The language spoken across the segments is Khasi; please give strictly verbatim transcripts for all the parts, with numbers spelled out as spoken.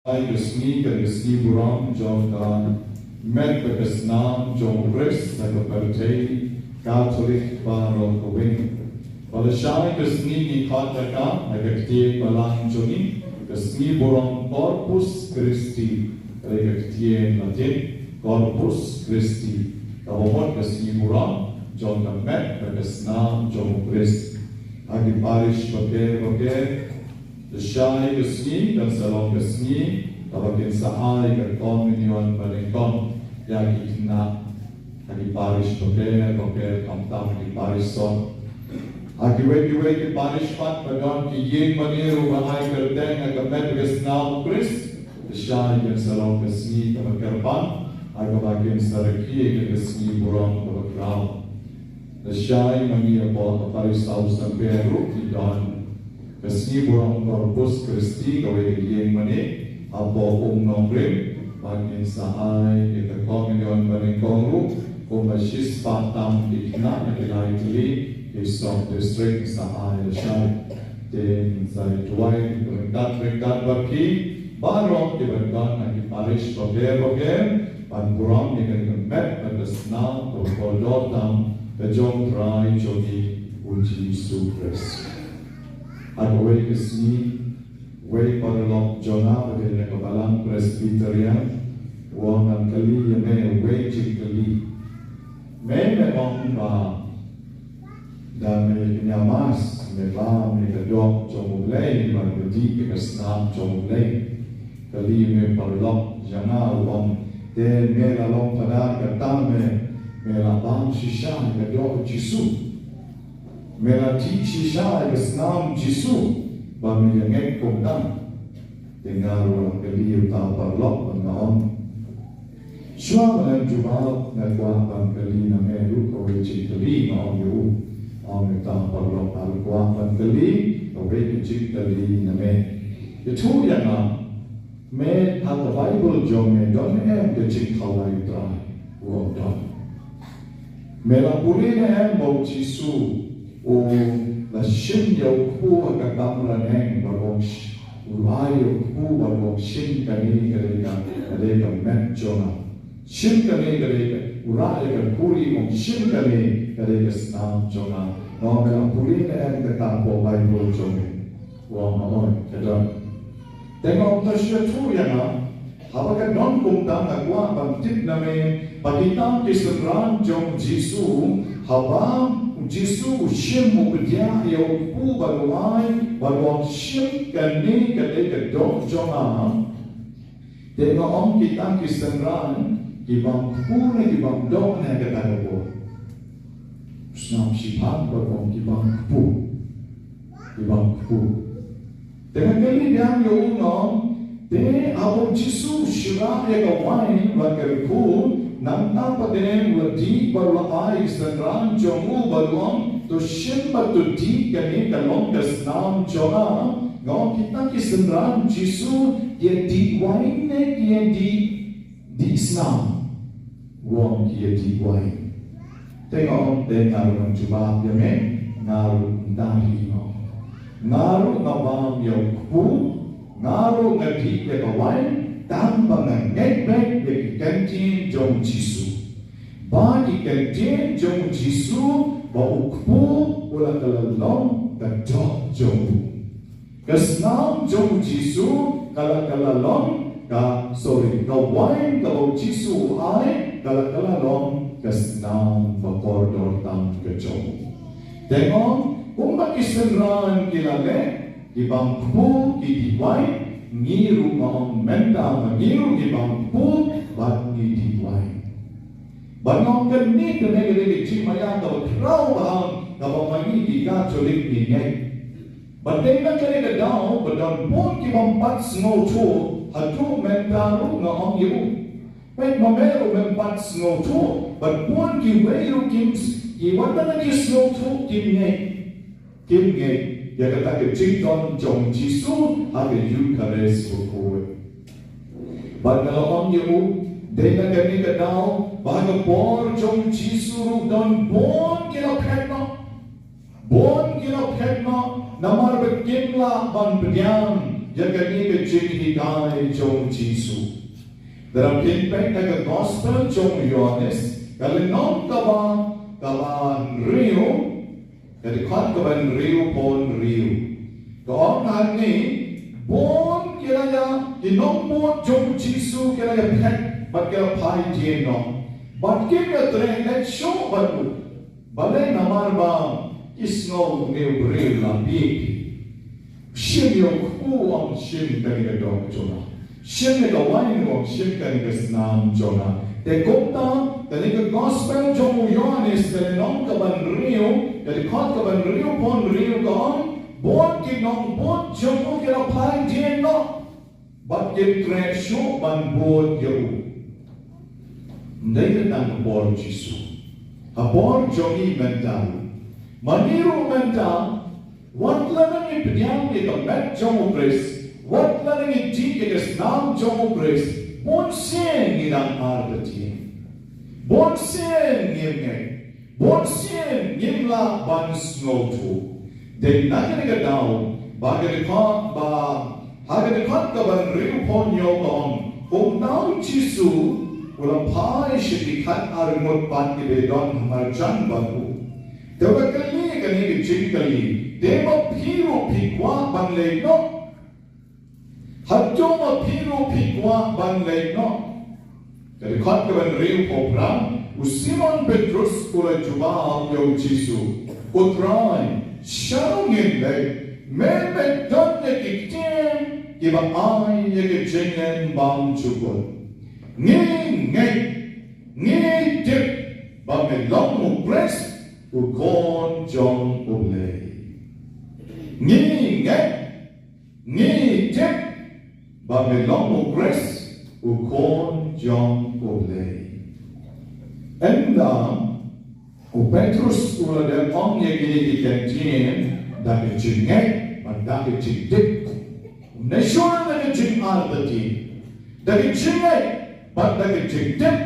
Ai ka sngi, ka sngi burom jong ka met bad ka snam jong u Khrist ha ka pyrthei Katholik baroh kawei. Ba lashai ka sngi ngi khot ïa ka ha ka ktien balang jong ngi, ka sngi burom Corpus Christi, ka dei ka ktien Latin, Corpus Christi, kaba mut ka sngi burom jong ka met bad ka snam jong u Khrist. Ha ki parish bapher bapher, lashai ka sngi kan sa long ka sngi kaba kin sa ai ka komunion banyngkong ïa ki khynnah. Ha ki parish bapher bapher, khamtam ha ki parish sor. Ha kiwei kiwei ki parish pat ba don ki ïing mane ruh ba ai kyrteng ha ka met ka snam u Khrist, lashai kan sa long ka sngi kaba kyrpang, ha kaba kin sa rakhe ïa ka sngi burom kaba khraw. Lashai ma ngi hapoh ka parish South Saint Peter ruh ngi don ka sngi burom Corpus Christi, kawei ka ïing mane hapoh Umnongrim, ba ngin sa ai ïa ka komunion banyngkong ruh, kumba shispah tam ki khynnah na ki lai tylli ki sub district sa ai lashai. Te ngin sa ïa duwai ryngkat ryngkat bad ki baroh kiba don ha ki parish bapher bapher ban burom ïa ka met bad ka snam kaba kordor tam ka jong u Trai jong ngi u Jisu Khrist. Ha kawei ka sngi, wei paralok jong nga ba dei na ka balang Presbyterian u ong, ngan kylli ïa me wei jingkylli. Me, me ong ba da me ïa kñia Mass, me bam ïa ka doh jong U Blei bad me dih ïa ka snam jong U Blei. Kylli me paralok jong nga u ong, te me la long Phadar, kata me, me la bam shisha ïa ka doh Jisu? Me la dih shisha ïa ka snam Jisu ba me ïa ngeit kumta? Te nga ruh nga kylli uta u paralok bad nga ong, shuwa ba ngan jubab nga kwah ban kylli na me ruh kawei jingkylli, nga ong ïa u. Ong uta u paralok, nga ruh kwah ban kylli kawei ka jingkylli na me. Ïathuh ïa nga, me, ha ka Baibl jong me don em ka jingkhawai u Trai? U ong don. Me la pule ne em ba u Jisu u la shim ïa u kpu ha ka kamra neng bad u ong sh-, u la ai ïa u kpu bad u ong, shim kane ka dei ka, ka dei ka met jong nga. Shim kane ka dei ka, u rah ïa ka khuri u ong, shim kane ka dei ka snam jong nga. Nga ong, me la pule ne em kata hapoh Baibl jong me? U ong, oi, ka don. Te nga ong, to shu ïathuh ïa nga, haba ka don kumta nga kwah ban tip na me ba kita ki synran jong u Jisu, haba u Jisu u shim, u pdiah ïa u kpu bad u ai bad u ong, shim, kane ka dei ka doh jong nga. Te nga ong, kita ki synran ki bam kpu ne ki bam doh ne ha kata ka por? Sngap shiphang bad u ong, ki bam kpu. Ki bam kpu. Te nga kylli biang ïa u, nga ong, te haba u Jisu u shim ïa ka wain bad ka rkhu, nangta pat u la dih bad u la ai ki synran jong u bad u ong, to shim bad to dih, kane ka long ka snam jong nga. Nga ong, kita ki synran Jisu ki ïa dih wain ne ki ïa dih, dih snam? U ong, ki ïa dih wain. Te nga ong, te nga ruh ngan jubab ïa me, nga ruh ynda hi, nga ong. Nga ruh nga bam ïa u kpu, nga ruh nga dih ïa ka wain, tang ba nga ngeit beit ïa ki kyntien jong u Jisu. Ba ki kyntien jong u Jisu, ba u kpu u la, ka la long ka doh jong u. Ka snam jong u Jisu ka la, ka la long ka, sorry, ka wain kaba u Jisu u ai ka la, ka la long ka snam ba kordor tam ka jong u. Te nga ong, kumba ki synran ki la leh, ki bam kpu, ki dih wain, ngi ruh, nga ong, mynta ma ngi ruh ngi bam kpu bad ngi dih wain. Bad nga ong, kane, kane ka dei ka jingmaïa kaba khraw bha kaba ma ngi ki Katholik ngi ngeit. Bad dei na kane ka daw ba don bun ki bym pat sngewthuh, haduh mynta ruh nga ong ïa u, peit, ma me ruh mem pat sngewthuh, bad bun kiwei ruh kim s-, ki wat la ki sngewthuh kim ngeit. Kim ngeit ïa kata ka jingdon jong u Jisu ha ka Eukharist bakhuid. Bad nga la ong ïa u, dei na kane ka daw ba ha ka por jong u Jisu ruh don bun ki la phet noh. Bun ki la phet noh namar ba kim lah ban pdiang ïa kane ka jinghikai jong u Jisu. Lada phin peit na ka gospel jong u Ïoannis, ka lynnong kaba, kaba hynriew, ka dkhot kaba hynriewphew hynriew. Ka ong hangne, bun ki la ïa, ki nongbud jong u Jisu ki la ïa phet, bad ki la phai dien noh. Bad kim ïa treh leit shuh bad u. Balei? Namar ba ki sngew une u briew la bieit. Shim ïa u kpu, u ong, shim kane ka doh jong nga. Shim ïa ka wain, u ong, shim kane ka snam jong nga. Te kumta, kane ka gospel jong u Ïoannis, ka lynnong kaba hynriew, ka dkhot kaba hynriewphew hynriew ka ong, bun ki nongbud jong u ki la phai dien noh. Bad kim treh shuh ban bud ïa u. Ym dei tang ha por u Jisu. Ha por jong ngi mynta. Ma ngi ruh mynta, wat lada ngi pdiang ïa ka met jong u Khrist, wat lada ngi dih ïa ka snam jong u Khrist, bun sien ngi dang artatien. Bun sien ngim ngeit. Bun sien ngim lah ban sngewthuh. Dei na kane ka daw, ba ka dkhot ba, ha ka dkhot kaba hynriewphew hynñiew ka ong, kumta u Jisu u la phai sha ki khatar ngut pat kiba don ha marjan bad u. Te u la kylli kane ka jingkylli, te ma phi ruh phi kwah ban leit noh? Hato ma phi ruh phi kwah ban leit noh? Ka dkhot kaba hynriewphew phra, u Simon Petrus u la jubab ïa u Jisu, U Trai, shaei ngin leit, me me don ïa ki ktien kiba ai ïa ka jingim bymjukut. Ngi ngeit, ngi tip ba me long u Khrist, u Khun jong U Blei. Ngi ngeit, ngi tip ba me long u Khrist, u Khun jong U Blei. Ynda u Petrus u la dep ong ïa kine ki kyntien da ka jingngeit bad da ka jingtip. Ym shym da ka jingartatien. Da ka jingngeit bad da ka jingtip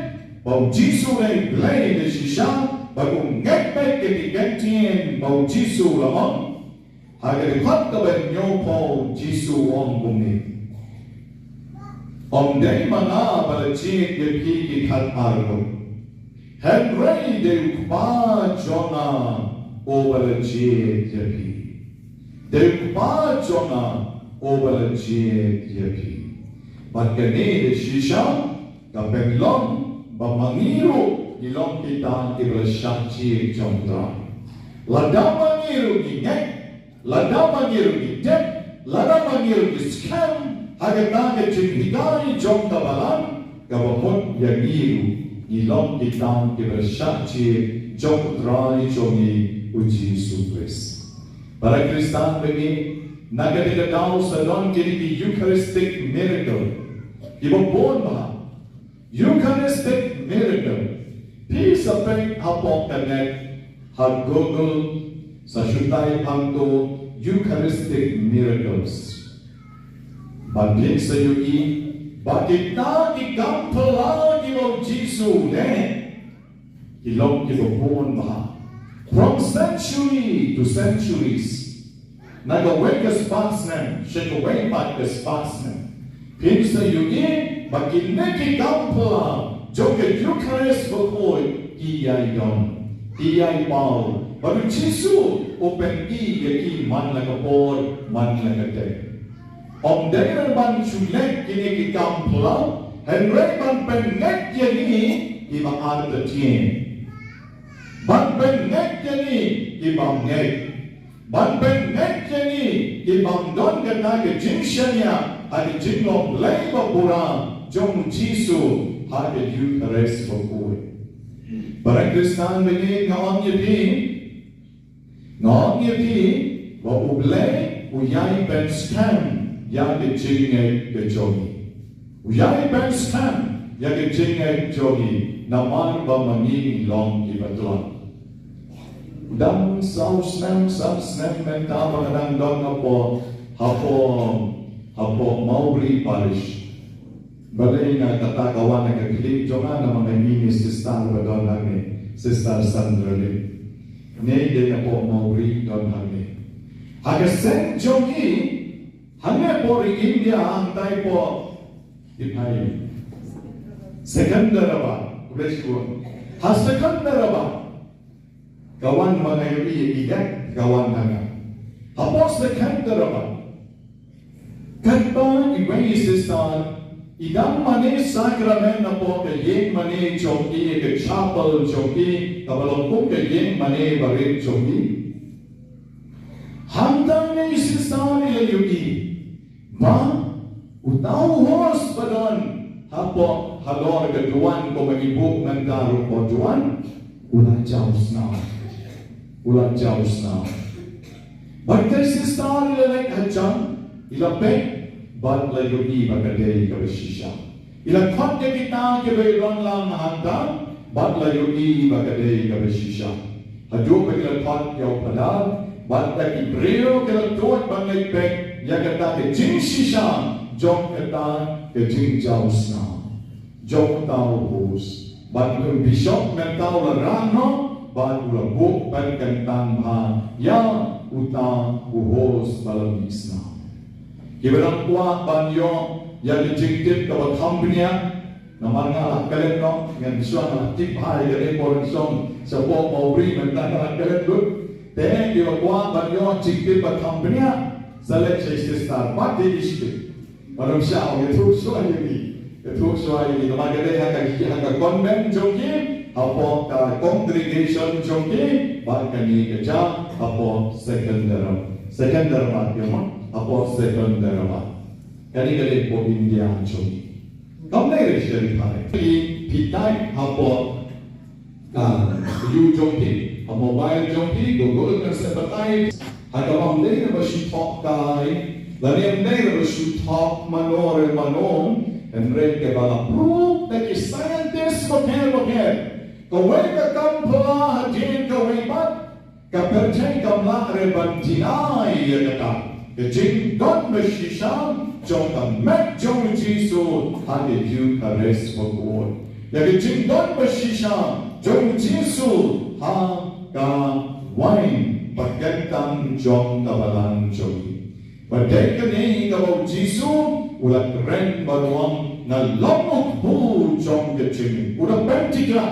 ba u Jisu u dei U Blei da shisha, bad u ngeit beit ïa ki kyntien ba u Jisu u la ong. Ha ka dkhot kaba hynñiewphew u Jisu u ong kumne. Ym dei ma nga ba la jied ïa phi ki khatar ngut. Hynrei dei u Kpa jong nga uba la jied ïa phi. Dei u Kpa jong nga uba la jied ïa phi. Bad kane da shisha ka pynlong ba ma ngi ruh ngi long kita kiba la shah jied jong U Trai. Lada ma ngi ruh ngi ngeit, lada ma ngi ruh ngi tip, lada ma ngi ruh ngi skhem ha kata ka jinghikai jong ka balang, kaba mut ïa ngi ruh ngi long kita kiba la shah jied jong U Trai jong ngi, u Jisu Khrist. Para Khristan ba ïeit, na kane ka daw sa don kine ki Eucharistic miracle kiba bun bha. Eucharistic miracle. Phi sa peit hapoh ka net, ha Google, sa shu type hangto Eucharistic miracles. Bad phin sa ïohi ba kita ki kam phylla kiba u Jisu u leh, ki long kiba bun bha. From century to centuries. Na kawei ka spah snem sha kawei pat ka spah snem, phin sa ïohi ba kine ki kam phylla jong ka Eucharist bakhuid ki ïai don, ki ïai paw, bad u Jisu u pyni ïa ki man la ka por man la ka dei. Ym dei ban shu leh kine ki kam phylla, hynrei ban pynngeit ïa ngi kiba artatien. Ban pynngeit ïa ngi kiba ngeit. Ban pynngeit ïa ngi ki bym don kata ka jingshaniah ha ka jinglong Blei ba pura jong u Jisu ha ka Eucharist bakhuid. Para Khristan ba ïeit, nga ong ïa phi, nga ong ïa phi ba u Blei u ïai pynskhem ïa ka jingngeit ka jong ngi. U ïai pynskhem ïa ka jingngeit jong ngi namar ba ma ngi ngi long kiba tlot. Dang saw snem, san snem mynta ba nga dang don hapoh, hapoh, hapoh Mawbri Parish. Balei nga kata ka wan na ka khlieh jong nga namar nga ïohi ïa i sister ba don hangne, Sister Sandra Lim. Ngi dei hapoh Mawbri don hangne. Ha ka seng jong ngi, Hangne hapoh ri India, hangtai hapoh, iphai, Secunderabad, khublei shibun. Ha Secunderabad, ka wan ma nga ïohi ïa i dei, ka wan ha nga. Hapoh Secunderabad, katba iwei i sister i dang mane sakramen hapoh ka ïing mane jong i, ka chapel jong i, kaba long kum ka ïing mane barit jong i. Hangta i sister i la ïohi ba uta u host ba don hapoh halor ka duwan, kumba i buh mynta ruh, ka duwan, u la jaw snam. U la jaw snam. Bad ka sister i la leit hajan, i la peit, bad la ïohi ba ka dei kaba shisha. I la khot ïa kita kiba ïadon lang hangta, bad la ïohi ba ka dei kaba shisha. Haduh ba ki la khot ïa u phadar, bad da ki briew ki la tuid ban leit peit ïa kata ka jingshisha jong kata ka jingjaw snam jong uta u host. Bad u bishop mynta u la rah noh, bad u la buh ban kyntang bha ïa uta u host ba la mih snam. Kiba dang kwah ban ïoh ïa ka jingtip kaba kham bniah, namar nga la klet noh, ngan shuwa nga la tip bha ïa kane por, ngan shuwa shapoh Mawbri mynta nga la klet lut. Te kiba kwah ban ïoh jingtip ba kham bniah, sa leit sha i sister, bad ïa i sha. Bad ym shah, ïathuh shuwa ïa ngi. Ïathuh shuwa ïa ngi. Namar ka dei ha ka, ha ka convent jong ki, hapoh ka congregation jong ki, bad kane ka jia hapoh Secunderabad. Secunderabad, ïa ma, hapoh Secunderabad. Kane ka dei hapoh India jong ngi. Kam dei re sha ri Bharai. Phi, phi type hapoh, ah, ïa u jong phi, ha mobile jong phi, Google kan sa batai. Ha kaba ym dei re ba shu thoh kai, lane ym dei re ba shu thoh mano re mano, hynrei kaba la proof da ki scientist bapher bapher. Kawei ka kam phylla hadien kawei pat, ka pyrthei kam lah re ban deny ïa kata ka jingdon ba shisha jong ka met jong u Jisu ha ka Eucharist bakhuid, ïa ka jingdon ba shisha jong u Jisu ha ka wain ba kyntang jong ka balang jong ngi. Ba dei kane kaba u Jisu u la kren ban ong, nga long u kpu jong ka jingim. U da pyntikna,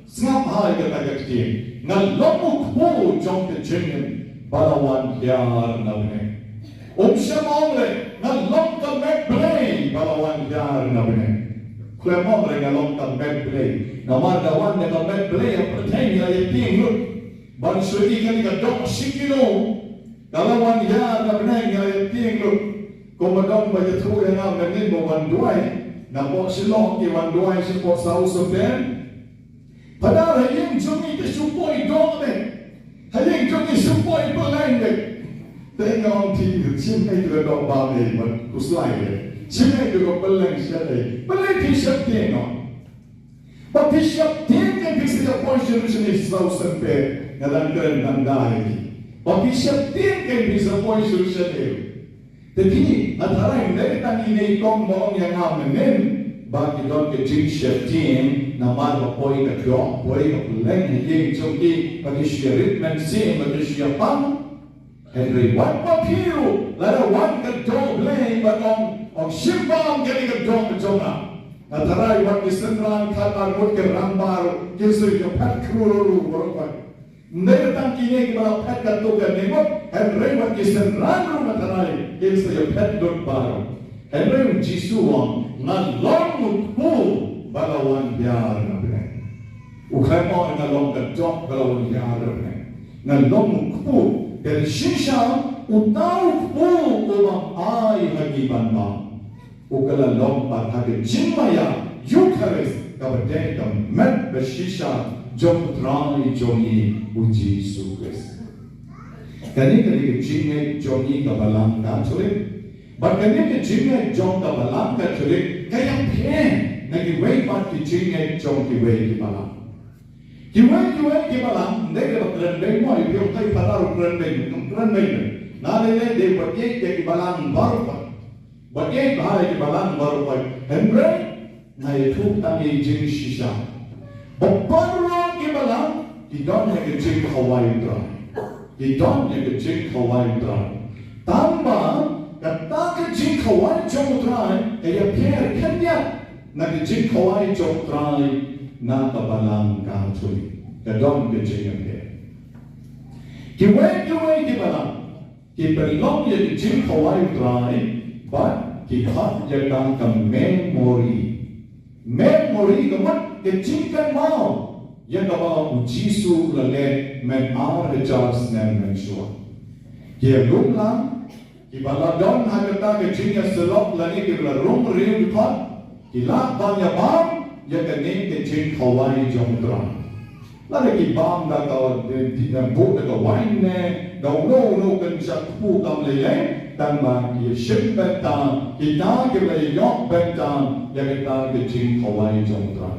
sngap ha ïa kata ka ktien, nga long u kpu jong ka jingim ba la wan hiar na bneng. Um shym ong re, nga long ka met Blei ba la wan hiar na bneng. Khlem ong re, nga long ka met Blei. Namar da wan da ka met Blei ha pyrthei ngi la ïa tieng lut. Ban shu ïohi kane ka doh shi kilo, ka la wan hiar na bneng, ngi la ïa tieng lut. Kumba don ba ïathuh ïa nga mynnin ba wan duwai, napoh Shillong ki wan duwai shapoh South Sudan. Phadar, ha ïing jong ngi te shu poi doh ne. Ha ïing jong ngi shu poi pylleng ne. Te nga ong, phi shim ei te ka doh bam ei bad khuslai ne? Shim ei te ka pylleng shet ei? Balei phi sheptieng noh? Ba phi sheptieng kein phi sa ïa poi sha Jerusalem, sawsem phi, nga dang kren tang da ïa phi. Ba phi sheptieng kein phi sa poi sha Jerusalem. Te phi, nga tharai ym dei tang ine i kong ba ong ïa nga mynnin ba ki don ka jingsheptieng namar ba poi ka doh, poi ka pylleng ha ïing jong ki, ba ki shu rit mynsiem, ba ki shu ïa pang. Hynrei wat ma phi ruh, lada wan ka doh Blei bad ong, ong shim bam kane ka doh ka jong nga. Nga tharai wat ki synran khatar ngut ki rangbah ruh kin sa ïa phet khlur ruh baroh. Ym dei tang kine kiba la phet katto katne ngut, hynrei wat ki synran ruh nga tharai kin sa ïa phet lut baroh. Hynrei u Jisu u ong, nga long u kpu ba la wan hiar na bneng. U khlem ong nga long ka doh ba la wan hiar na bneng. Nga long u kpu, te shisha uta u kpu u bym ai ha ngi ban bam. U ka la long pat ha ka jingmaïa Eucharist kaba dei ka met ba shisha jong u Trai jong ngi u Jisu Khrist. Kane ka dei ka jingngeit jong ngi ka Balang Katholik. Bad kane ka jingngeit jong ka Balang Katholik ka ïapher na kiwei pat ki jingngeit jong kiwei ki balang. Kiwei kiwei ki balang, ym dei ba kren beiñ mo, ïa phi ong tai phadar u kren beiñ, ym kren beiñ. Nga lei lei dei ba ïeit ïa ki balang baroh pat. Ba ïeit bha ïa ki balang baroh pat. Hynrei nga ïathuh tang ïa ka jingshisha. Ba baroh ki balang ki don ïa ka jingkhawai u Trai. Ki don ïa ka jingkhawai u Trai. Tangba kata ka Khawai jong u Trai ka ïapher khyndiat na ka jingkhawai jong u Trai na ka Balang Katholik. Ka don ka jingïapher. Kiwei kiwei ki balang ki pynlong ïa ka jingkhawai u Trai bad ki khot ïa ka ka memory. Memory ka mut ka jingkynmaw ïa kaba u Jisu u la leh mynta ar hajar snem mynshuwa. Ki ïalum lang kiba la don ha kata ka jingïasyllok lane kiba la rung riew dkhot, ki lah ban ïabam ïa kane ka jingkhawai jong u Trai. Lada ki bam da ka, di, di, da buh da ka wain ne da uno uno kan shah kpu kam lei lei, tang ba ki shim bynta, kita kiba la ïoh bynta ïa kata ka jingkhawai jong u Trai.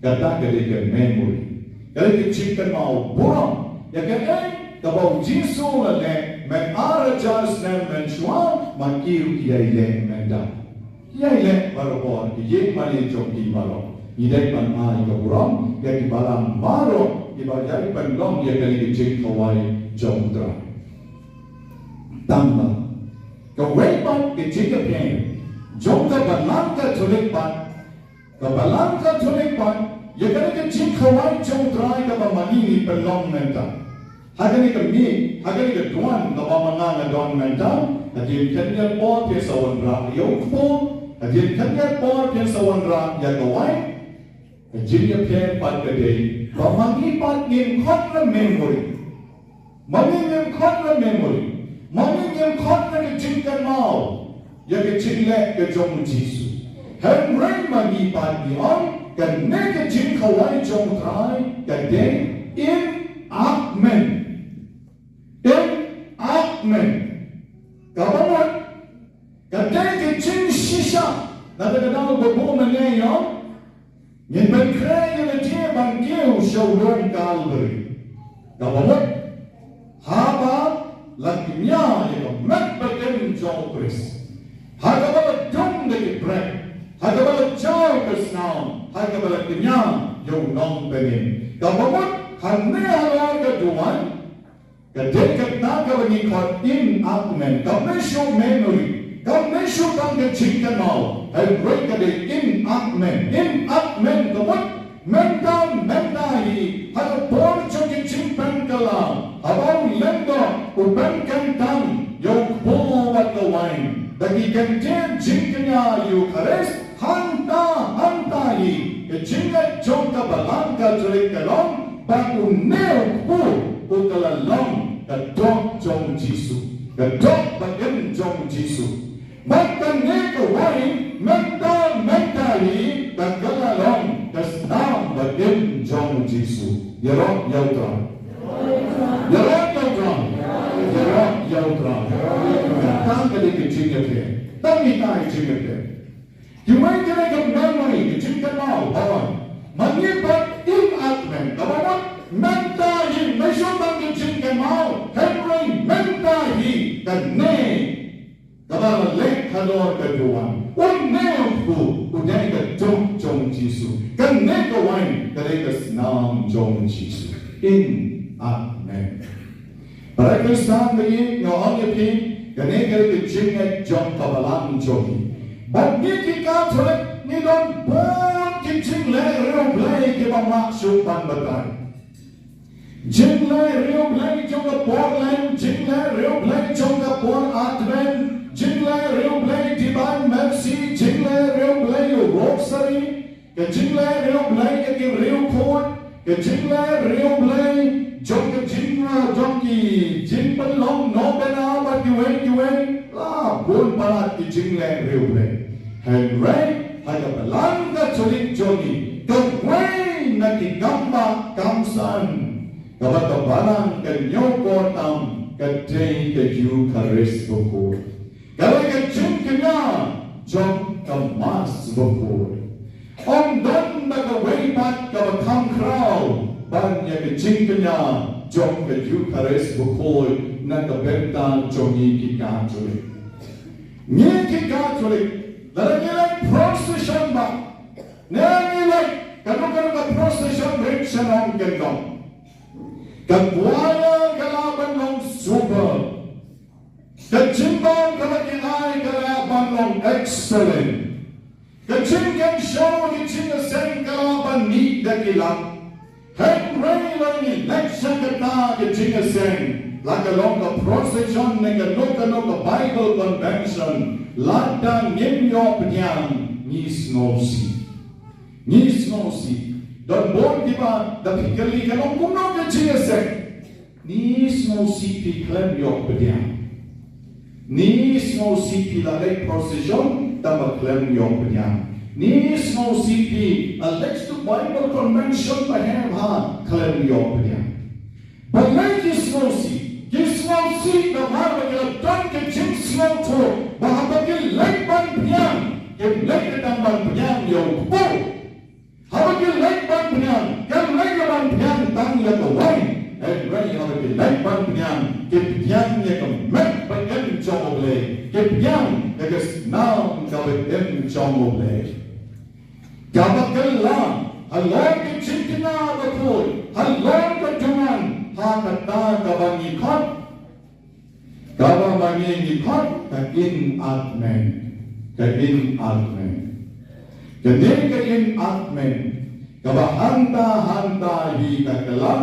Kata ka dei ka memory. Ka dei ka jingkynmaw burom ïa kaei kaba u Jisu u la leh mynta ar hajar snem mynshuwa, ma ki ruh ki ïai leh mynta. Ki ïai leh barabor, ki ïing mane jong ki baroh. Ngi dei ban ai ka burom ïa ki balang baroh kiba ïai pynlong ïa kane ka jingkhawai jong u Trai. Tang ba kawei pat ka jingïapher jong ka Balang Katholik pat, ka Balang Katholik pat, ïa kane ka jingkhawai jong u Trai kaba ma ngi ngi pynlong mynta. Ha kane ka miet, ha kane ka duwan kaba ma nga nga don mynta, hadien khyndiat por phin sa wanrah ïa u kpu, hadien khyndiat por phin sa wanrah ïa ka wain. Ka jingïapher pat ka dei ba ma ngi pat ngim khot na memory. Ma ngi ngim khot na memory. Ma ngi ngim khot na ka jingkynmaw ïa ka jingleh ka jong u Jisu. Hynrei ma ngi pat ngi ong kane ka jingkhawai jong u Trai ka dei enactment. Enactment. Kaba mut ka dei ka jingshisha. Na kata ka daw ba buh mynne ïa ngin pynkhreh ïa lade ban kiew sha u long Kalbari. Kaba mut haba la kñia ïa ka met bad im jong u Khrist, ha kaba la dung da ki brek, ha kaba la jaw ka snam, ha kaba la kñia ïa u nongpynim. Kaba mut hangne halor ka duwan ka dei kata kaba ngi khot enactment. Kam dei shuh memory, kam dei shuh tang ka jingkynmaw, hynrei ka dei enactment. Enactment ka mut mynta, mynta hi ha ka por jong ka jingpynkylla, haba u lyngdoh u pynkyntang ïa u kpu bad ka wain, da ki kyntien jingkñia ïa u Khrist, hangta, hangta hi ka jingngeit jong ka Balang Katholik ka long ba une u kpu u ka la long ka doh jong u Jisu, ka doh ba im jong u Jisu. Bad kane ka wain mynta, mynta hi ka la long ka snam ba im jong u Jisu. Ïaroh ïa u Trai. Ïaroh ïa u Trai. Ïaroh ïa u Trai. Tang ka dei ka jingïapher. Tang ita i jingïapher. Kiwei ki dei ka memory, ka jingkynmaw, ba wan. Ma ngi pat enactment, kaba mut mynta hi, ym shuh tang ka jingkynmaw, hynrei mynta hi, kane kaba la leh halor ka duwan. Une u kpu u dei ka doh jong u Jisu. Kane ka wain ka dei ka snam jong u Jisu. Enactment. Para Khristan ba ïeit, nga ong ïa phi, kane ka dei ka jingngeit jong ka Balang jong ngi. Bad ngi ki Katholik ngi don bun ki jingleh riewblei kiba ym lah shuh ban batai. Jingleh riewblei jong ka por Lent, jingleh riewblei jong ka por Advent, jingleh riewblei Divine Mercy, jingleh riewblei Rosary, ka jingleh riewblei ïa ki riewkhuid, ka jingleh riewblei jong ka jing, jong ki jingpynlong novena bad kiwei kiwei, la bun palat ki jingleh riewblei. Hynrei ha ka Balang Katholik jong ngi, kawei na ki kam ba kam san kaba ka Balang ka ñiewkor tam ka dei ka Eukharist bakhuid. Ka dei ka jingkñia jong ka Mass bakhuid. Ym don da kawei pat kaba kham khraw ban ïa ka jingkñia jong ka Eukharist bakhuid na ka bynta jong ngi ki Katholik. Ngi ki Katholik, lada ngi leit procession ba, ne ngi leit kano kano ka procession rit shnong kyndong, ka choir ka lah ban long super. Ka jingbam kaba ki ai ka lah ban long excellent. Ka jingkynshew, ka jingïaseng ka lah ban mih da ki lak. Hynrei lada ngi leit sha kata ka jingïaseng, la ka long ka procession ne kano kano ka Bible convention, lada ngim ïoh pdiang, ngi sngewsih. Ngi sngewsih. Don bun kiba, da phi kylli ka long kumno ka jingïaseng. Ngi sngewsih phi khlem ïoh pdiang. Ngi sngewsih phi la leit procession tangba khlem ïoh pdiang. Ngi sngewsih phi la leit sha Bible convention ba heh bha khlem ïoh pdiang. Balei ki sngewsih? Ki sngewsih namar ba ki la don ka jingsngewthuh ba haba ki leit ban pdiang, kim leit tang ban pdiang ïa u kpu. Haba ki leit ban pdiang, kim leit ban pdiang tang ïa kawei. Hynrei haba ki leit ban pdiang, ki pdiang ïa ka met ba im jong U Blei. Ki pdiang ïa ka snam kaba im jong U Blei. Kaba kylla halor ka jingkñia bakhuid, halor ka dungan, ha kata kaba ngi khot, kaba ma ngi ngi khot ka enactment. Ka enactment. Kane ka enactment kaba hangta hangta hi ka kylla,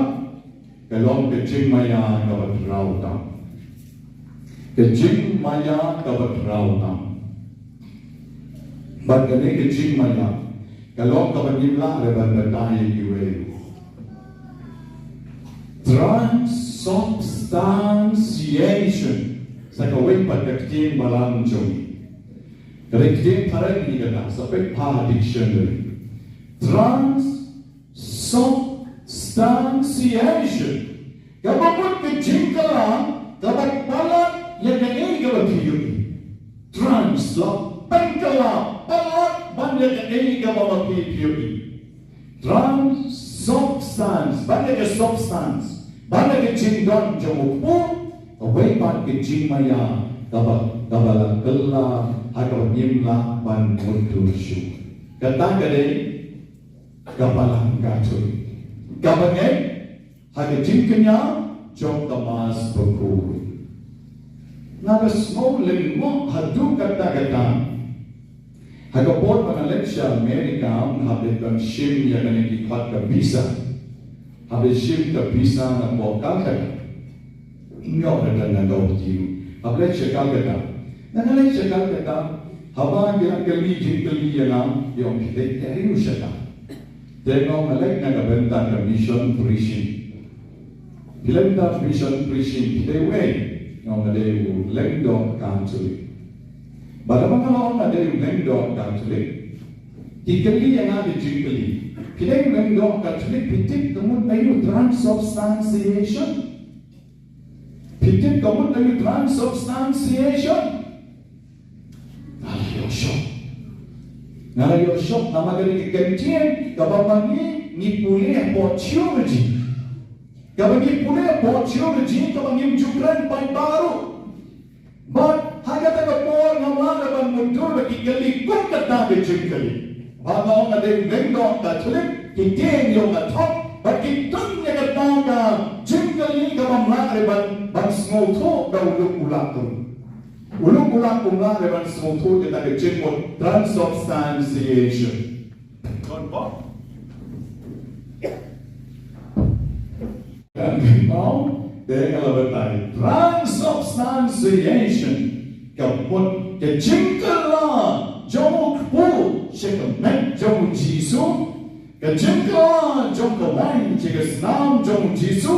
ka long ka jingmaïa kaba khraw tam. Ka jingmaïa kaba khraw tam. Bad kane ka jingmaïa ka long kaba ngim lah re ban batai ïa kiwei. Transubstantiation. Sa kawei pat ka ktien balang jong ngi. Ka dei ktien phareng hi kata, sa peit ha dictionary. Transubstantiation. Kaba mut ka jingkylla kaba palat ïa kaei kaba phi ïohi. Trans, la pynkylla, palat ban ïa kaei kaba ma phi phi ïohi. Transubstance, ban ïa ka substance, ban ïa ka jingdon jong u kpu, kawei pat ka jingmaïa kaba, kaba la kylla ha kaba ngim lah ban mutdur shuh. Kata ka dei ka Balang Katholik. Kaba ngeit ha ka jingkñia jong ka Mass Bakhuid. Nga la sngew lyngngoh haduh katta katta. Ha ka por ba nga leit sha Amerika, nga hap ban shim ïa kane ki khot ka visa. Hap ban shim ka visa na pdeng Calcutta. Nga ong, nga ong, hap leit sha Calcutta. Nga leit sha Calcutta, haba ki la kylli jingkylli ïa nga, ki ong, phi leit aïu shata? Te nga ong, nga leit na ka bynta ka mission preaching. Phi leit na mission preaching, phi dei uei? Nga ong, nga dei u lyngdoh Katholik. Bad haba nga la ong nga dei u lyngdoh Katholik, ki kylli ïa nga ki jingkylli. Phi dei u lyngdoh Katholik, phi tip ka mut aïu transubstantiation? Phi tip ka mut aïu transubstantiation? Nga la ïoh shock. Nga la ïoh shock namar ka dei ka ktien kaba ma ngi ngi pule hapoh theology. Kaba ngi pule hapoh theology kaba ngim ju kren paidbah ruh. Bad ha kata ka por ngam lah ban mutdur ba ki kylli kum kata ka jingkylli. Ba nga ong nga dei u lyngdoh Katholik, ki tieng ïa nga thok, bad ki don ïa kata ka jingkylli kaba ym lah re ban, ban sngewthuh da u luk u lak kum. U luk u lak um lah re ban sngewthuh ïa kata ka jingmut transubstantiation. Don bok. Kan kynmaw, te nga la batai. Transubstantiation. Ka mut ka jingkylla jong u kpu sha ka met jong u Jisu. Ka jingkylla jong ka wain sha ka snam jong u Jisu.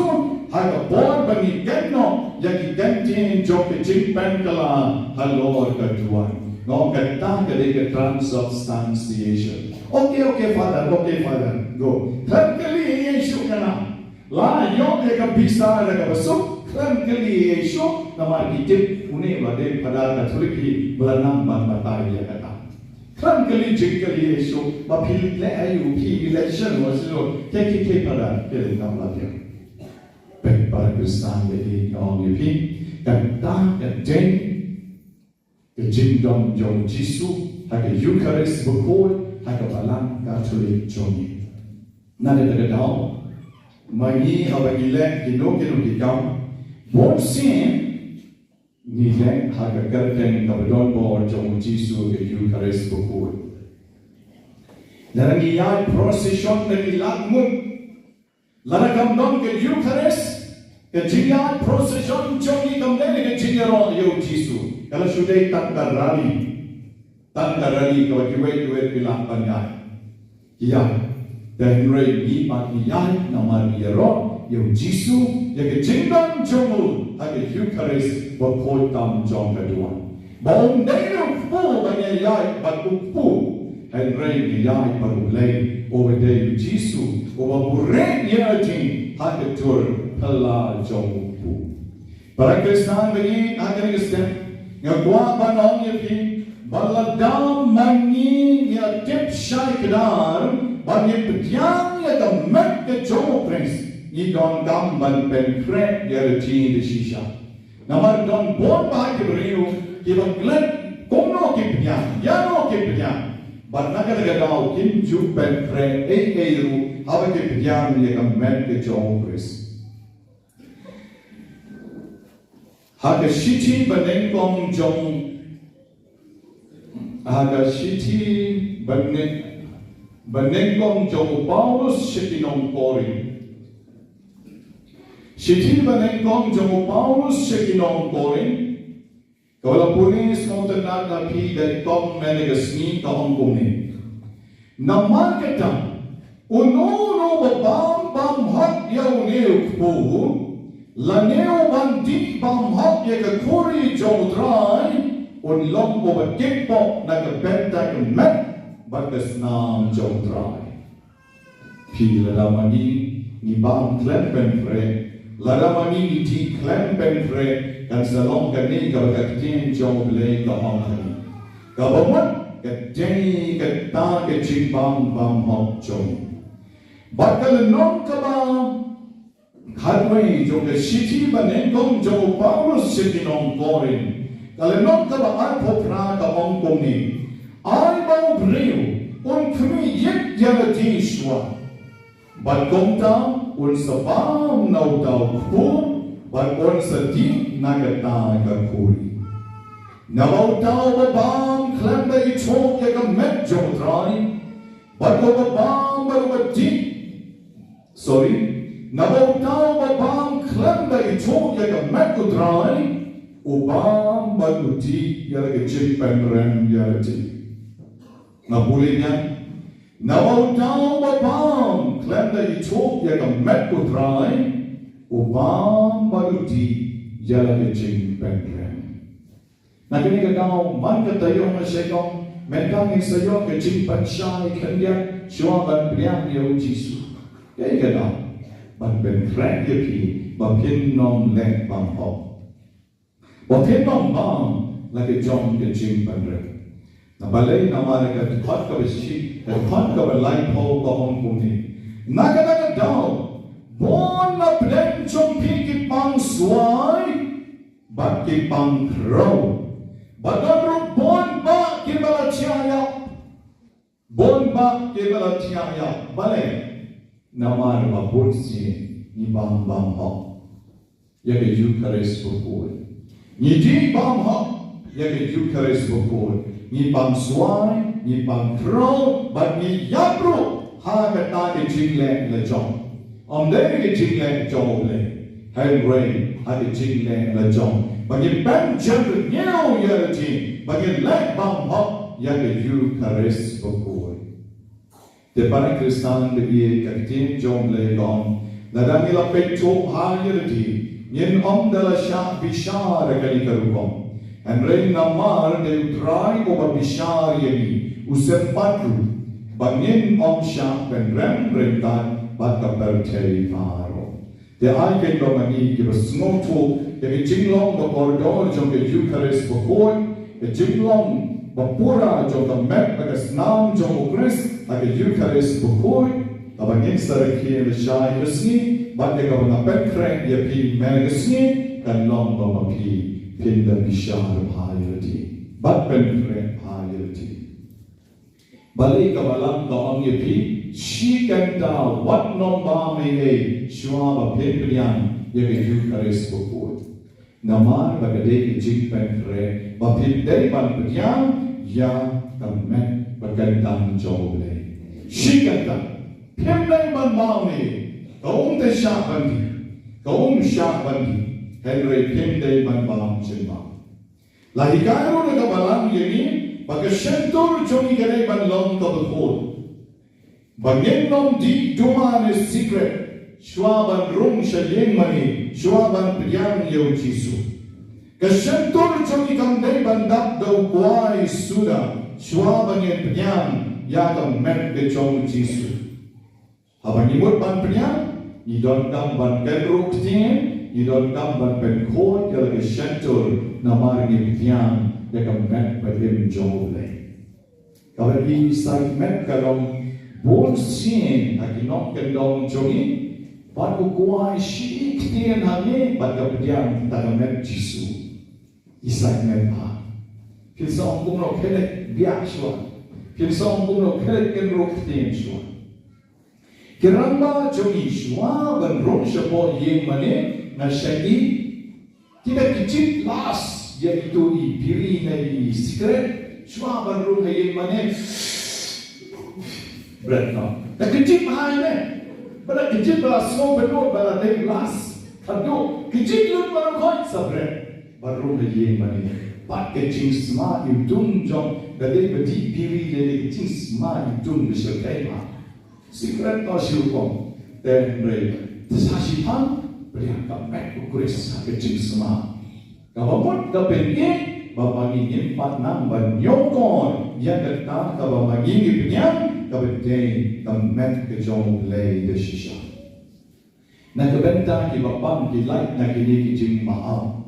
Ha ka por ba ngi kynnoh ïa ki kyntien jong ka jingpynkylla halor ka duwan. Nga ong kata ka dei ka transubstantiation. Okay, okay, Father, okay, Father. Go. Khlem kylli ei ei shuh ïa nga. La ïoh ïa ka visa da kaba suk, khlem kylli ei ei shuh, namar ki tip une ba dei Father Katholik hi, ba la nang ban batai ïa kata. Khlem kylli jingkylli ei ei shuh, ba phi leh aïu, phi election, wa shu, ke, ke, ke, Father, ke, kam la ïa. Peit para Khristan, ïa ki, nga ong ïa phi, kata ka dei ka jingdon jong u Jisu ha ka Eucharist bakhuid ha ka Balang Katholik jong ngi. Na kata ka daw, ma ngi haba ngi leh kino kino ki kam, bun sien Ngi leh ha ka kyrteng kaba donbor jong u Jisu ka Eucharist bakhuid. Lada ngi ïaid procession, ngi lad mut. Lada kam don ka Eucharist, ka jingïaid procession jong ngi kam dei ka jingïaroh ïa u Jisu. Ka la shu dei tang ka rally. Tang ka rally kaba kiwei kiwei ki lah ban ïaid. Ïa, te hynrei ngi pat ngi ïaid namar ngi ïaroh ïa u Jisu, ïa ka jingdon jong u ha ka Eucharist bakhuid tam jong ka duwan. Ba ym dei u kpu ba ngi ïaid bad u kpu, hynrei ngi ïaid bad U Blei, uba dei u Jisu, uba buhrieh ïa lade ha ka dur phylla jong u kpu. Para Khristan ba ïeit ha kane ka step, nga kwah ban ong ïa phi ba lada ma ngi ngi ïa tip shai kdar ba ngi pdiang ïa ka met ka jong u Khrist, ngi donkam ban pynkhreh ïa lade da shisha. Namar don bun bah ki briew kiba klet kumno ki pdiang, ïano ki pdiang. Bad na kata ka daw kim ju pynkhreh ei ei ruh haba ki pdiang ïa ka met ka jong u Khrist. Ha ka shithi banyngkong jong, ha ka shithi banyng-, banyngkong jong u Paulus sha ki nong Korinth. Shithi banyngkong jong u Paulus sha ki nong Korinth. Kaba la pule sngewtynnad na phi da i Tom mynne ka sngi, ka ong kumne. Namar kata, uno uno uba bam bymhok ïa une u kpu, lane uban dih bymhok ïa ka khuri jong u Trai, un long uba kit bok na ka bynta ka met bad ka snam jong u Trai. Phi, lada ma ngi ngi bam khlem pynkhreh, lada ma ngi ngi dih khlem pynkhreh, kan sa long kane kaba ka ktien jong U Blei ka ong ha ngi. Kaba mut ka dei kata ka jingbam bymhok jong ngi. Bad ka lynnong kaba khatwei jong ka shithi banyngkong jong u Paulus sha ki nong Korinth, ka lynnong kaba arphew phra, ka ong kumne. Ai ba u briew un khmih ïit ïa lade shuwa, bad kumta un sa bam na uta u kpu, bad un sa dih na kata ka khuri. Naba uta uba bam khlem da ithuh ïa ka met jong u Trai, bad uba bam bad uba dih, sorry, naba uta uba bam khlem da ithuh ïa ka met u Trai, u bam bad u dih ïa la ka jingpynrem ïa lade. Nga pule biang. Naba uta uba bam khlem da ithuh ïa ka met u Trai, u bam bad u dih ïa la ka jingpynrem. Na kane ka daw, man ka taïew na shakong, mynta ngin sa ïoh ka jingpynshai khyndiat shuwa ban pdiang ïa u Jisu. Kaei ka daw? Ban pynkhreh ïa phi ba phin nym leh bymhok. Ba phin nym bam la ka jong ka jingpynrem. Na balei? Namar ka dkhot kaba shi, ka dkhot kaba laiphew ka ong kumne. Na kata ka daw, bun na pdeng jong phi ki pang swai bad ki pang khrew. Bad don ruh bun bah kiba la thiah ïap. Bun bah kiba la thiah ïap. Balei? Namar ba bun sien ngi bam bymhok ïa ka Eucharist bakhuid. Ngi dih bymhok ïa ka Eucharist bakhuid. Ngi pang swai, ngi pang khrew, bad ngi ïap ruh ha kata ka jingleh la jong. Ym dei ka jingleh jong U Blei, hynrei ha ka jingleh la jong. Ba ngi pynjynjar ïa lade, ba ngi leh bymhok ïa ka Eucharist bakhuid. Te para Khristan ba ïeit, ka ktien jong U Blei ka ong, lada ngi la peit thuh ha ïa lade, ngin ym da la shah bishar ha kane ka rukom. Hynrei namar dei U Trai uba bishar ïa ngi, u sympat ruh ba ngin ym shah pynrem ryngkat bad ka pyrthei baroh. Te ai kyndoh ma ngi kiba sngewthuh ïa ka jinglong ba kordor jong ka Eucharist bakhuid, ka jinglong ba pura jong ka met bad ka snam jong u Khrist ha ka Eucharist bakhuid, kaba ngin sa rakhe lashai kasngi, bad ïa kaba nga pynkhreh ïa phi mynne ka sngi, kan long ba ma phi phin da bishar bha ïa lade bad pynkhreh bha ïa lade. Balei ka Balang ka ong ïa phi, shi kynta wat nym bam ei ei shuwa ba phin pdiang ïa ka Eucharist bakhuid. Namar ba ka dei ka jingpynkhreh ba phim dei ban pdiang ïa ka met ba kyntang jong U Blei. Shi kynta, phim dei ban bam ïa ka, um te shah ban dih, ka um shah ban dih, hynrei phim dei ban bam jingbam. La hikai ruh na ka Balang ïa ngi ba ka shyntur jong ngi ka dei ban long kaba khuid, ba ngin ym dih duma ne sikret shuwa ban rung sha ïing mane, shuwa ban pdiang ïa U Jisu. Ka shyntur jong ngi kam dei ban dap da u kwai suda shuwa ban ngin pdiang ïa ka met ka jong U Jisu. Haba ngi mut ban pdiang, ngi donkam ban kynruh ktien, ngi donkam ban pynkhuid ïa la ka shyntur, namar ngi pdiang ïa ka met ba im jong U Blei. Kaba i Isaac met ka long bun sien ha ki nongkyndong jong ngi, bad u kwai shi ktien ha ngi, bad ka pdiang ta ka met Jisu. Isaac met ha. Phin sa ong kumno, khie leit biang shuwa. Phin sa ong kumno, khie leit kynruh ktien shuwa. Ki rangbah jong ngi, shuwa ban rung shapoh ïing mane, nga shah i, kita ki jit las ïa itu i biri ne i sikret, shuwa ban rung ha ïing mane. Bret noh. Da ki jit hai ne. Ba da ki jit ba la sngew bynnud ba la dei las. Haduh ki jit lut ba la khot sa bret. Ba rung ha ïing mane. Bad ka jingsma ïa u dum jong, da dei ba dih biri, da dei ka jingsma ïa u dum ba sha kai ma. Sikret to shu kong. Te hynrei, te sa shiphang, pdiang ka met U Khrist ha ka jingsma. Kaba mut ka pyni ba ma ngi ngim pat nang ban ñiewkor ïa kata kaba ma ngi ngi pdiang, kaba dei ka met ka jong U Blei da shisha. Na ka bynta kiba pang ki lait na kine ki jingmaham.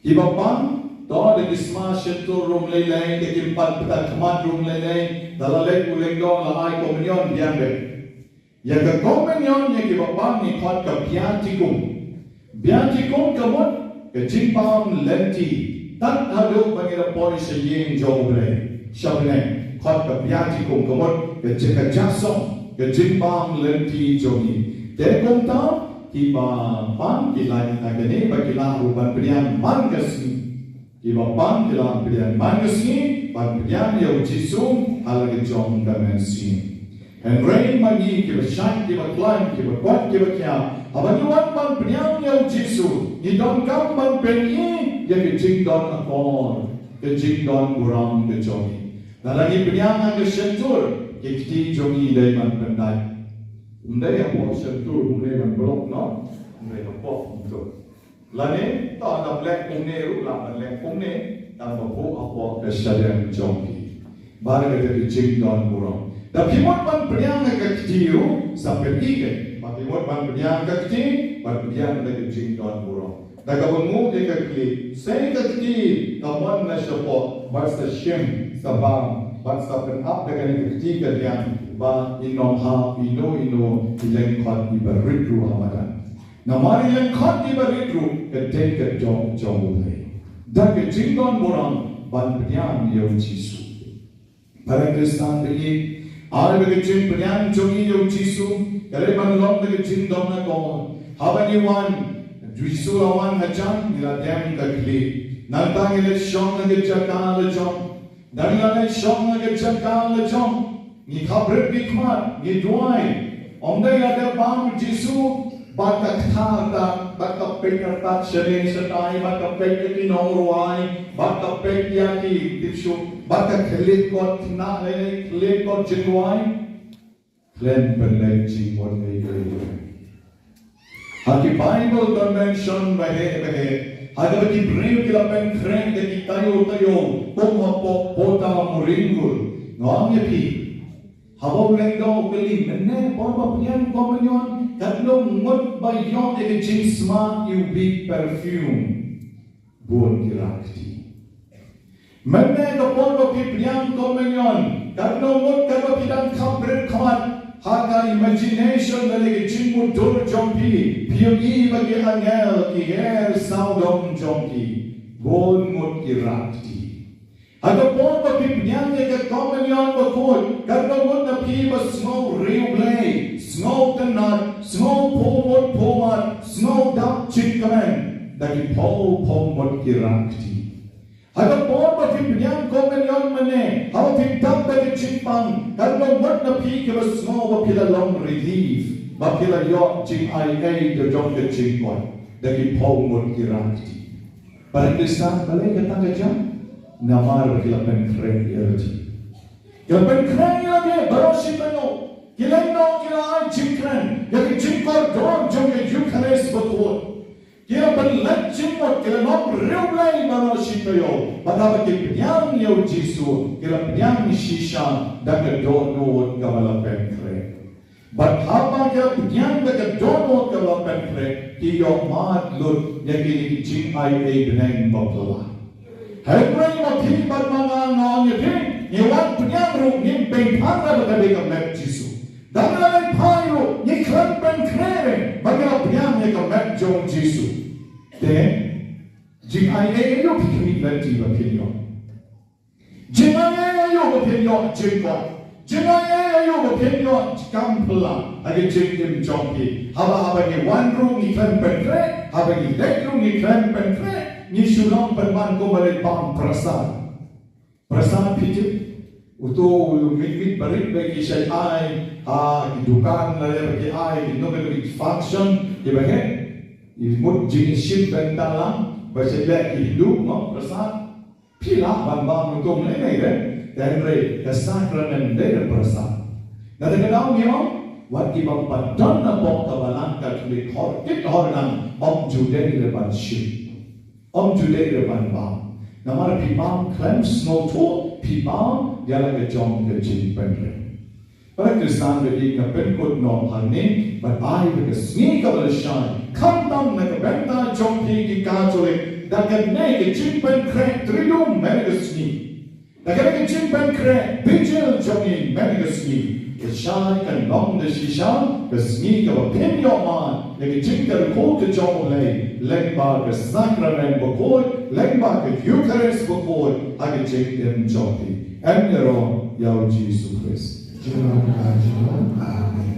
Kiba pang, to da ki sma shyntur ruh lei lei, da kim pat pynthikna khmat ruh lei lei, da la leit u lyngdoh la ai komunion biang beit. Ïa ka komunion ïa kiba pang ngi khot ka Viaticum. Viaticum ka mut ka jingbam lynti. Tad haduh ba ngi da poi sha ïing jong U Blei sha bneng, khot ka Viaticum ka mut ka jing, ka jingïaseng, ka jingbam lynti jong ngi. Te kumta kiba pang ki lait na kane ba ki lah ruh ban pdiang man ka sngi. Kiba pang ki lah ban pdiang man ka sngi, ban pdiang ïa U Jisu ha la ka jong ka mynsiem. Hynrei ma ngi kiba shait, kiba khlaiñ, kiba koit, kiba khiah, haba ngi wan ban pdiang ïa U Jisu, ngi donkam ban pyni ïa ka jingdon akor, ka jingdon burom ka jong ngi. Lada ngi pdiang ha ka shyntur, ki kti jong ngi dei ban pyndait. Ym dei hapoh shyntur, ym dei ban block noh, ym dei hapoh shyntur. Lane, to, da leh kumne ruh, lah ban leh kumne, tang ba buh hapoh ka shadem jong phi. Bad kata ka jingdon burom. Da phi mut ban pdiang ha ka kti ruh, sa pyni kein. Ba phi mut ban pdiang ha ka kti, ban pdiang da ka jingdon burom. Da kaba nguh ïa ka khlieh, sa ka kti, ka mon na shapoh, bad sa shim, sa bam, bad sa pynap da kane ka kti ka diang, ba in ym hap ino ino i lyngkhot iba rit ruh ha madan. Namar i lyngkhot iba rit ruh ka dei ka dong jong U Blei. Da ka jingdon burom ban pdiang ïa U Jisu. Para Khristan ba ïeit, ai ba ka jingpdiang jong ngi ïa U Jisu ka dei ban long da ka jingdon akor. Haba ngi wan, U Jisu la wan hajan, ngi la dem ka khlieh. Nangta ngi la shong ha ka jaka la jong. Ngi la leit shong ha ka jaka la jong. Ngi khapbrip ki khmat, ngi duwai. Ym dei lada bam Jisu, bad ka kthar ta, bad ka peit artat shane shatai, bad ka peit ïa ki nongrwai, bad ka peit ïa ki tipshuh, bad ka khlid kot khynnah lei lei, khlid kot jingrwai. Khlem pynleit jingmut ei ei. Ha ki Bible convention baheh baheh, ha kaba ki briew ki la pynkhreh da ki taïew taïew, kum hapoh Pota Muringur. Nga ong ïa phi, haba u lyngdoh u kylli, mynne por ba pdiang komunion, katno ngut ba ïoh ïa ka jingsma, ïa u bit perfume? Bun ki rah kti. Mynne ka por ba phi pdiang komunion, katno ngut kaba phi dang khapbrip khmat, ha ka imagination lane ka jingmutdur jong phi, phi ïohi ba ki angel ki her sawdong jong phi. Bun ngut ki rah kti. Ha ka por ba phi pdiang ïa ka komunion bakhuid, katno ngut na phi ba sngew riewblei, sngew tynnad, sngew phuh mut phuh mat, sngew dap jingkmen? da ki phew phew ngut ki rah kti. Ha ka por ba phi pdiang kum ban ïoh mane, haba phi dap da ka jingpang, kan long mut na phi kaba sngew ba phi la long relief, ba phi la ïoh jingai ei da jong ka jingkoit, da ki phew ngut ki rah kti. Para Khristan, balei kata ka jia? Namar ba ki la pynkhreh ïa lade. Ki la pynkhreh ïa lade baroh shi taïew. Ki la ïoh, ki la ai jingkren ïa ka jingkordor jong ka Eukharist bakhuid. Ki la pynleit jingmut, ki la long riewblei baroh shi taïew. Bad haba ki pdiang ïa u Jisu, ki la pdiang shisha da ka dohnud kaba la pynkhreh. Bad haba ki la pdiang da ka dohnud kaba la pynkhreh, ki ïoh mad lut ïa kine ki jingai ei bneng bapla. Hynrei ma phi bad ma nga, nga ong ïa phi, ngi wan pdiang ruh ngim pynphar ba ka dei ka met Jisu. Dang la leit phai ruh ngi khlem pynkhreh ba ngi la pdiang ïa ka met jong Jisu. Te jingai ei aïu phi khmih lynti ba phin ïoh? Jingai ei aïu ba phin ïoh jingkoit? Jingai ei aïu ba phin ïoh kam phylla ha ka jingim jong phi? Haba, haba ngi wan ruh ngi khlem pynkhreh, haba ngi leit ruh ngi khlem pynkhreh, ngi shu long pynban kumba leit bam prasad. Prasad phi tip, uto u mit mit barit ba ki shait ai ha ki dukan, lane ba ki ai ki nongkyndong ki function, ki ba heh, ki mut jingshim bynta lang ba shait leh ki Hindu, mo, prasad. Phi lah ban bam uto, ngi leh ngi leh, hynrei ka sakramen dei da prasad. Na kata ka daw ngi ong, wat ki bym pat don na pdeng ka balang Katholik hor kit hor nang, ym ju dei re ban shim, ym ju dei re ban bam. Namar phi bam khlem sngewthuh, phi bam ïa la ka jong ka jingpynrem. Para Khristan, ba ïeit, nga pynkut noh hangne bad ai ba ka sngi kaba lashai, khamtam na ka bynta jong phi ki Katholik, da kane ka jingpynkhreh trillium mynne ka sngi, da kane ka jingpynkhreh Vigil jong ngi mynne ka sngi, ka shai kan long da shisha ka sngi kaba phin ïoh mad ïa ka jingkyrkhu ka jong U Blei lyngba ka sakramen bakhuid, lyngba ka Eukharist bakhuid ha ka jingim jong phi. Em ïaroh ïa U Jisu Khrist. Jingmut, jingmut. Amen.